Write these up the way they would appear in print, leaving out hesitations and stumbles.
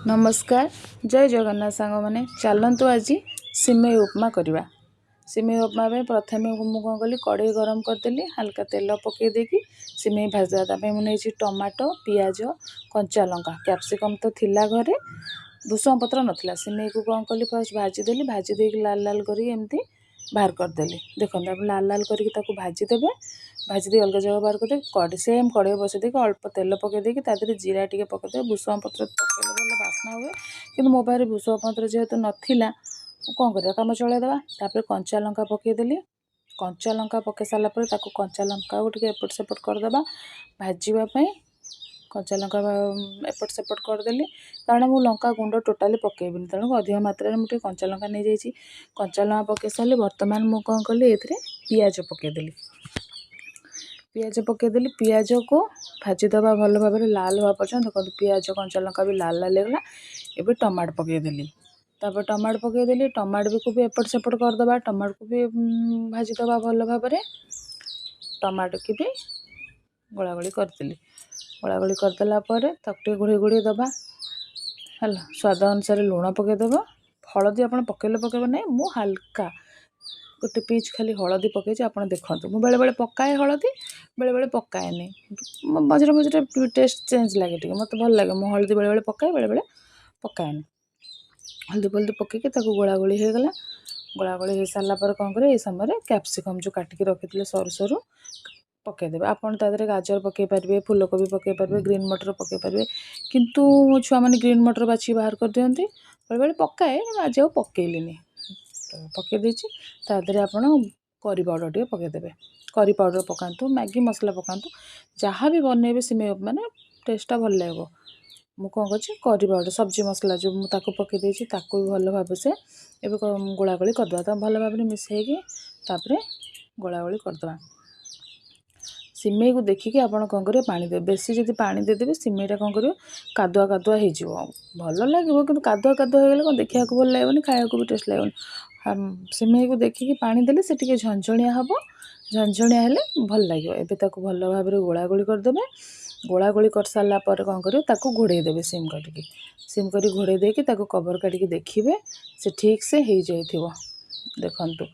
ନମସ୍କାର, ଜୟ ଜଗନ୍ନାଥ ସାଙ୍ଗମାନେ। ଚାଲନ୍ତୁ, ଆଜି ସିମେଇ ଉପମା କରିବା। ସିମେଇ ଉପମା ପାଇଁ ପ୍ରଥମେ ମୁଁ କ'ଣ କଲି? କଢ଼େଇ ଗରମ କରିଦେଲି, ହାଲକା ତେଲ ପକାଇ ଦେଇକି ସିମେଇ ଭାଜିଦେବା। ତା ପାଇଁ ମୁଁ ନେଇଛି ଟମାଟୋ, ପିଆଜ, କଞ୍ଚା ଲଙ୍କା, କ୍ୟାପ୍ସିକମ୍ ତ ଥିଲା ଘରେ, ଭୃଷଙ୍ଗ ପତ୍ର ନଥିଲା। ସିମେଇକୁ କ'ଣ କଲି? ଫାଷ୍ଟ ଭାଜିଦେଲି। ଭାଜି ଦେଇକି ଲାଲ ଲାଲ କରିକି ଏମିତି ବାହାର କରିଦେଲି। ଦେଖନ୍ତୁ, ଆପଣ ଲାଲ ଲାଲ କରିକି ତାକୁ ଭାଜିଦେବେ। ଭାଜି ଦେଇ ଅଲଗା ଜାଗା ବାହାର କରିଦେବେ। କଢ଼େଇ, ସେମ୍ କଢ଼େଇ ବସେଇ ଦେଇକି ଅଳ୍ପ ତେଲ ପକାଇ ଦେଇକି ତା ଦେହରେ ଜିରା ଟିକେ ପକାଇଦେବେ। ଭୃଷଙ୍ଗ ପତ୍ର ପକାଇଲେ ଭଲ ବାସ୍ନା ହୁଏ, କିନ୍ତୁ ମୋ ପାଖରେ ଭୃଷଙ୍ଗ ପତ୍ର ଯେହେତୁ ନଥିଲା, କ'ଣ କରିବା, କାମ ଚଳାଇଦେବା। ତାପରେ କଞ୍ଚା ଲଙ୍କା ପକାଇଦେଲି। କଞ୍ଚା ଲଙ୍କା ପକାଇ ସାରିଲା ପରେ ତାକୁ, କଞ୍ଚା ଲଙ୍କାକୁ ଟିକେ ଏପଟ ସେପଟ କରିଦେବା ଭାଜିବା ପାଇଁ। କଞ୍ଚା ଲଙ୍କା ଏପଟ ସେପଟ କରିଦେଲି, କାରଣ ମୁଁ ଲଙ୍କା ଗୁଣ୍ଡ ଟୋଟାଲି ପକାଇବିନି, ତେଣୁ ଅଧିକ ମାତ୍ରାରେ ମୁଁ ଟିକେ କଞ୍ଚା ଲଙ୍କା ନେଇଯାଇଛି। କଞ୍ଚା ଲଙ୍କା ପକାଇ ସାରିଲି। ବର୍ତ୍ତମାନ ମୁଁ କ'ଣ କଲି? ଏଥିରେ ପିଆଜ ପକାଇଦେଲି। ପିଆଜ ପକାଇଦେଲି। ପିଆଜକୁ ଭାଜିଦେବା ଭଲ ଭାବରେ ଲାଲ ହେବା ପର୍ଯ୍ୟନ୍ତ। ଦେଖନ୍ତୁ, ପିଆଜ କଞ୍ଚା ଲଙ୍କା ବି ଲାଲ ଲାଲ ହେଇଗଲା। ଏବେ ଟମାଟୋ ପକାଇଦେଲି। ତାପରେ ଟମାଟୋ ପକାଇଦେଲି। ଟମାଟୋକୁ ବି ଏପଟ ସେପଟ କରିଦେବା। ଟମାଟୋକୁ ବି ଭାଜିଦେବା ଭଲ ଭାବରେ। ଟମାଟୋକୁ ବି ଗୋଳାଗୋଳି କରିଦେଲି। ଗୋଳାଗୋଳି କରିଦେଲା ପରେ ତାକୁ ଟିକେ ଘୋଡ଼େଇ ଘୋଡ଼େଇ ଦେବା। ହେଲା, ସ୍ୱାଦ ଅନୁସାରେ ଲୁଣ ପକାଇଦେବ। ହଳଦୀ ଆପଣ ପକାଇଲେ ପକାଇବେ, ନାହିଁ। ମୁଁ ହାଲକା ଗୋଟେ ପିଞ୍ଚ୍ ଖାଲି ହଳଦୀ ପକାଇଛି। ଆପଣ ଦେଖନ୍ତୁ, ମୁଁ ବେଳେବେଳେ ପକାଏ ହଳଦୀ, ବେଳେବେଳେ ପକାଏନି। ମଝିରେ ମଝିରେ ଟେଷ୍ଟ ଚେଞ୍ଜ ଲାଗେ ଟିକେ, ମୋତେ ଭଲ ଲାଗେ। ମୁଁ ହଳଦୀ ବେଳେବେଳେ ପକାଏ, ବେଳେବେଳେ ପକାଏନି। ହଳଦୀ ଫଳଦୀ ପକାଇକି ତାକୁ ଗୋଳାଗୋଳି ହେଇଗଲା। ଗୋଳାଗୋଳି ହେଇସାରିଲା ପରେ କ'ଣ କରିବେ? ଏଇ ସମୟରେ କ୍ୟାପ୍ସିକମ୍ ଯେଉଁ କାଟିକି ରଖିଥିଲେ ସରୁ ସରୁ, ପକାଇଦେବେ। ଆପଣ ତା ଦେହରେ ଗାଜର ପକାଇ ପାରିବେ, ଫୁଲକୋବି ପକାଇ ପାରିବେ, ଗ୍ରୀନ୍ ମଟର ପକାଇ ପାରିବେ, କିନ୍ତୁ ଛୁଆମାନେ ଗ୍ରୀନ୍ ମଟର ବାଛିକି ବାହାର କରିଦିଅନ୍ତି। ବେଳେବେଳେ ପକାଏ, କିନ୍ତୁ ଆଜି ଆଉ ପକାଇଲିନି, ତ ପକାଇ ଦେଇଛି। ତା ଦେହରେ ଆପଣ କରି ପାଉଡ଼ର ଟିକେ ପକାଇଦେବେ। କରି ପାଉଡ଼ର ପକାନ୍ତୁ, ମ୍ୟାଗି ମସଲା ପକାନ୍ତୁ, ଯାହା ବି ବନେଇବେ ସିମେଇ ମାନେ ଟେଷ୍ଟଟା ଭଲ ଲାଗିବ। ମୁଁ କ'ଣ କରିଛି? କରି ପାଉଡ଼ର, ସବଜି ମସଲା ଯେଉଁ, ମୁଁ ତାକୁ ପକାଇ ଦେଇଛି। ତାକୁ ବି ଭଲ ଭାବେ ସେ ଏବେ ଗୋଳାଗୋଳି କରିଦେବା। ତ ଭଲ ଭାବରେ ମିଶାଇକି ତାପରେ ଗୋଳାଗୋଳି କରିଦେବା। ସିମେଇକୁ ଦେଖିକି ଆପଣ କ'ଣ କରିବେ? ପାଣି ଦେବେ। ବେଶୀ ଯଦି ପାଣି ଦେଇଦେବେ, ସିମେଇଟା କ'ଣ କରିବ? କାଦୁଆ କାଦୁଆ ହେଇଯିବ। ଭଲ ଲାଗିବ, କିନ୍ତୁ କାଦୁଆ କାଦୁଆ ହେଇଗଲେ କ'ଣ ଦେଖିବାକୁ ଭଲ ଲାଗିବନି, ଖାଇବାକୁ ବି ଟେଷ୍ଟ ଲାଗିବନି। ସିମେଇକୁ ଦେଖିକି ପାଣି ଦେଲେ ସେ ଟିକେ ଝଣଝଣିଆ ହେବ। ଝଣଝଣିଆ ହେଲେ ଭଲ ଲାଗିବ। ଏବେ ତାକୁ ଭଲ ଭାବରେ ଗୋଳାଗୋଳି କରିଦେବେ। ଗୋଳାଗୋଳି କରିସାରିଲା ପରେ କ'ଣ କରିବେ? ତାକୁ ଘୋଡ଼େଇ ଦେବେ ସିମ୍ କରିକି। ସିମ୍ କରି ଘୋଡ଼େଇ ଦେଇକି ତାକୁ କଭର୍ କାଢ଼ିକି ଦେଖିବେ, ସେ ଠିକ୍ ସେ ହେଇଯାଇଥିବ। ଦେଖନ୍ତୁ,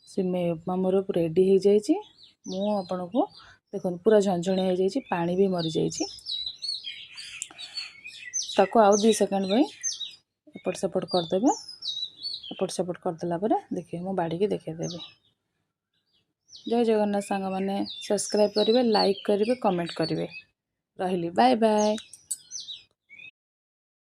ସିମେଇ ଉପମା ମୋର ରେଡ଼ି ହେଇଯାଇଛି। ମୁଁ ଆପଣଙ୍କୁ, ଦେଖନ୍ତୁ, ପୁରା ଝଣଝଣିଆ ହେଇଯାଇଛି, ପାଣି ବି ମରିଯାଇଛି। ତାକୁ ଆଉ 2 ସେକେଣ୍ଡ ପାଇଁ ଏପଟ ସେପଟ କରିଦେବେ। ଏପଟ ସେପଟ କରିଦେଲା ପରେ ଦେଖିବେ, ମୁଁ ବାଢ଼ିକି ଦେଖେଇଦେବି। ଜୟ ଜଗନ୍ନାଥ ସାଙ୍ଗମାନେ। ସବସ୍କ୍ରାଇବ୍ କରିବେ, ଲାଇକ୍ କରିବେ, କମେଣ୍ଟ କରିବେ। ରହିଲି, ବାଏ ବାଏ।